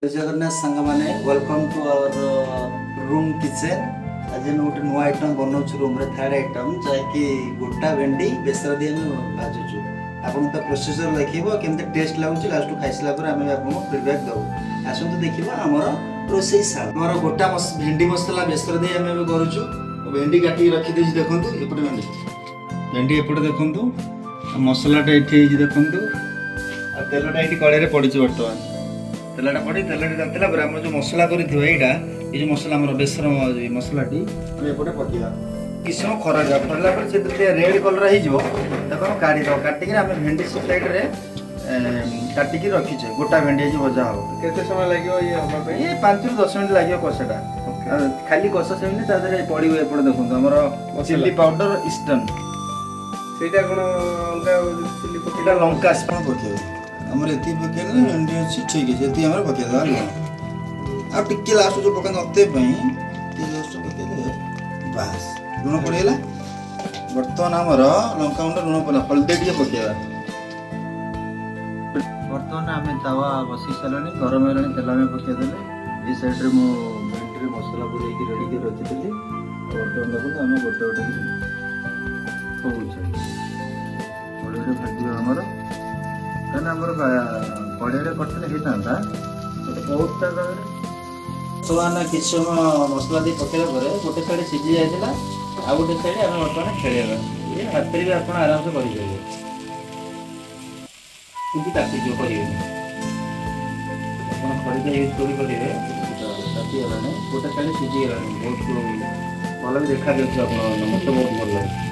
ଜଗନ୍ନାଥ ସାଙ୍ଗମାନେ, welcome to our room kitchen। ଆଜି ଆମେ ଗୋଟେ ନୂଆ ଆଇଟମ୍ ବନାଉଛୁ ରୁମ୍ରେ, ଥାର୍ଡ଼ ଆଇଟମ୍, ଯାହାକି ଗୋଟା ଭେଣ୍ଡି ବେସର ଦେଇ ଆମେ ଭାଜୁଛୁ। ଆପଣଙ୍କୁ ତା ପ୍ରୋସିଜର ଦେଖିବ, କେମିତି ଟେଷ୍ଟ ଲାଗୁଛି, ଲାଷ୍ଟକୁ ଖାଇସାରିଲା ପରେ ଆମେ ଆପଣଙ୍କୁ ଫିଡ଼ବ୍ୟାକ୍ ଦେବୁ। ଆସନ୍ତୁ ଦେଖିବା ଆମର ରୋଷେଇ ଶାଳ। ଆମର ଗୋଟା ଭେଣ୍ଡି ମସଲା ବେସର ଦେଇ ଆମେ ଏବେ କରୁଛୁ। ମୁଁ ଭେଣ୍ଡି କାଟିକି ରଖିଦେଇଛି, ଦେଖନ୍ତୁ ଏପଟେ ଭେଣ୍ଡି, ଭେଣ୍ଡି ଏପଟେ ଦେଖନ୍ତୁ। ଆଉ ମସଲାଟା ଏଠି ହେଇଛି ଦେଖନ୍ତୁ, ଆଉ ତେଲଟା ଏଇଠି କଡ଼େଇରେ ପଡ଼ିଛି। ବର୍ତ୍ତମାନ ତେଲଟା ପଡ଼ି ତେଲଟି ତାତିଲା ପରେ ଆମର ଯେଉଁ ମସଲା କରିଥିବ ଏଇଟା, ଏଇ ଯେଉଁ ମସଲା, ଆମର ବେସର ମସଲାଟି ଆମେ ଏପଟେ ପକେଇବା। କିଛି ସମୟ ଖରା ଦେବା। ଖରିଲା ପରେ ସେଥିରେ ଟିକେ ରେଡ୍ କଲର୍ ହେଇଯିବ, ତାକୁ ଆମେ କାଢ଼ିଦେବା। କାଟିକିରି ଆମେ ଭେଣ୍ଡି ସେ ସାଇଡ଼୍ରେ କାଟିକି ରଖିଛେ। ଗୋଟା ଭେଣ୍ଡି ଆଜି ଭଜା ହବ। କେତେ ସମୟ ଲାଗିବ ଇଏ ହବା ପାଇଁ? ଇଏ 5ରୁ 10 ମିନିଟ୍ ଲାଗିବ କଷାଟା। ଆଉ ଖାଲି କଷା ସେମିତି ତା ଦେହରେ ପଡ଼ିବ। ଏପଟେ ଦେଖନ୍ତୁ ଆମର ମସଲା। Chilli powder eastern. ସେଇଟା କ'ଣ ଅଲଗା ଚିଲି ପକେଇଲେ? ଏଇଟା ଲଙ୍କା କ'ଣ ପକେଇବେ ଆମର? ଏତିକି ପକେଇଲେ ଭେଣ୍ଡି ଅଛି, ଠିକ୍ ଅଛି। ଏତିକି ଆମର ପକେଇଦେବା ଲୁଣ। ଆଉ ଟିକେ ଲାଷ୍ଟ ଯେଉଁ ପକାନ୍ତି ଅତେ ପାଇଁ, ଟିକେ ଜଷ୍ଟ ପକେଇଦେବେ, ବାସ୍। ଲୁଣ ପଡ଼ିଗଲା। ବର୍ତ୍ତମାନ ଆମର ଲଙ୍କାଗୁଣ୍ଡ, ଲୁଣ ପଡ଼ିଲା, ହଳଦୀ ଟିକେ ପକେଇବା। ବର୍ତ୍ତମାନ ଆମେ ତାୱା ବସେଇ ସାରିଲାଣି, ଗରମ ହେଲାଣି, ତେଲ ଆମେ ପକେଇଦେଲେ। ଏଇ ସାଇଡ଼୍ରେ ମୁଁ ଭେଣ୍ଡିରେ ମସଲା ପୁରେଇକି ରେଡ଼ି କରି ରଖିଥିଲି। ଆଉ ବର୍ତ୍ତମାନ ଦେଖନ୍ତୁ, ଆମେ ଗୋଟେ ଗୋଟେ କରି ପକଉଛେ, ଗୋଟେ ଗୋଟେ ଭାଜିବା ଆମର। କାହିଁକିନା ଆମର କଢ଼େଇରେ କରିଥିଲେ ହେଇଥାନ୍ତା ଗୋଟେ ବହୁତ ତା ଦେହରେ। ବର୍ତ୍ତମାନ କିଛି ସମୟ ମସଲା ଦେଇ ପକେଇଲା ପରେ ଗୋଟେ ସାଇଡ଼ ସିଝି ଯାଇଥିଲା, ଆଉ ଗୋଟେ ସାଇଡ଼ ଆମେ ବର୍ତ୍ତମାନ ଖେଳେଇବା। ଇଏ ହାତରେ ବି ଆପଣ ଆରାମସେ କରିପାରିବେ, କିନ୍ତୁ ତାତିଯିବ, କରିବେନି। ଆପଣ ଖଡ଼ିକା ୟୁଜ୍ କରି କରିବେ। ତାତିଗଲାଣି, ଗୋଟେ ସାଇଡ଼ ସିଝିଗଲାଣି, ବହୁତ ଭଲ ବି ଦେଖାଯାଉଛି। ଆପଣ, ମୋତେ ବହୁତ ଭଲ ଲାଗୁଛି।